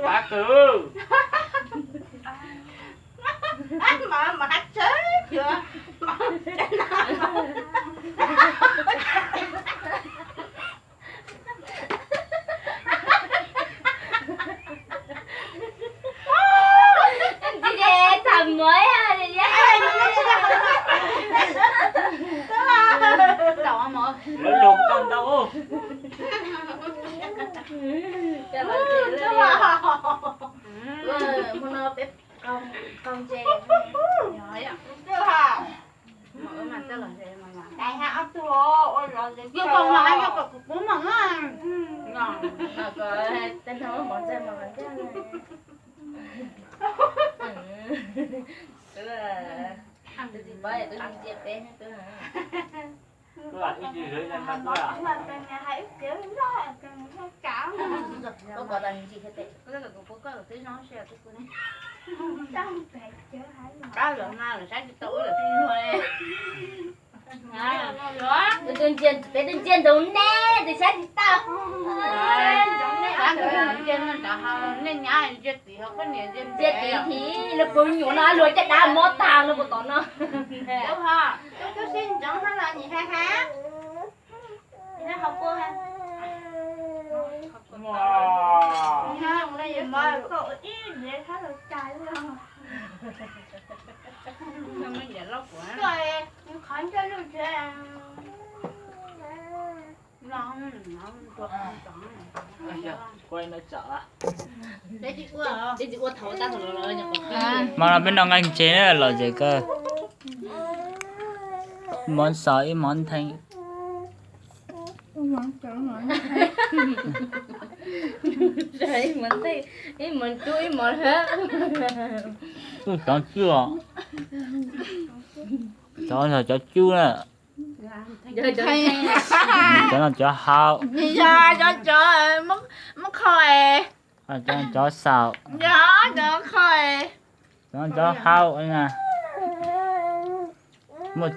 Pab kwv. Lawv lug tau ntau. Tus ntsia ntawd ne, tus saib tsis tau. Ntsia tim thiab lawv puas nyuam no luag caj dab mob tag lawm puas tom no. Hmo no peb noj nqaij ntses na, lom zem kawg. Mov xaus ib mov ntheev. Ib mov cub, ib mov hab. Cov cub os. Cov, cov cub na. Cov no cov hau. Yog cov, cov muab kho es. Cov no cov xaus. Yog cov kho es. Cov no cov hau na. Muaj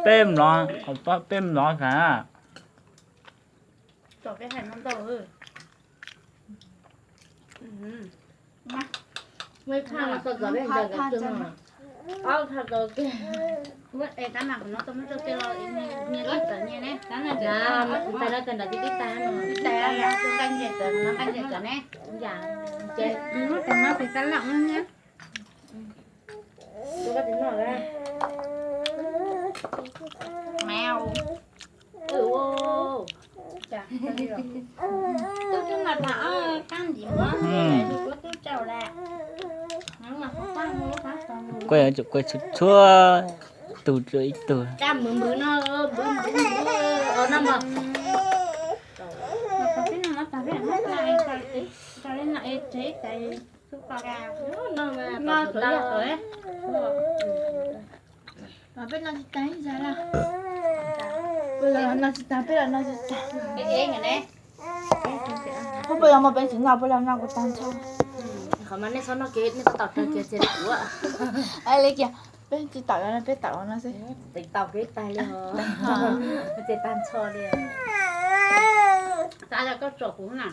peb mlov, peb mlov xav na. Kuj yuav tsum kuj txhua txhua tus tsuas ib tug. Peb no tsis tas, peb los no tsis tas. Peb los no peb tsis noj, peb los noj kuv tag nrho. Qhov mas nej txhob noj kiag, nej txhob tau kiag, cia kuv. Li kiag, peb tsis tau no, peb tau no xwb. Tau kiag tag li, cia tag nrho li. Koj tsom kuv na.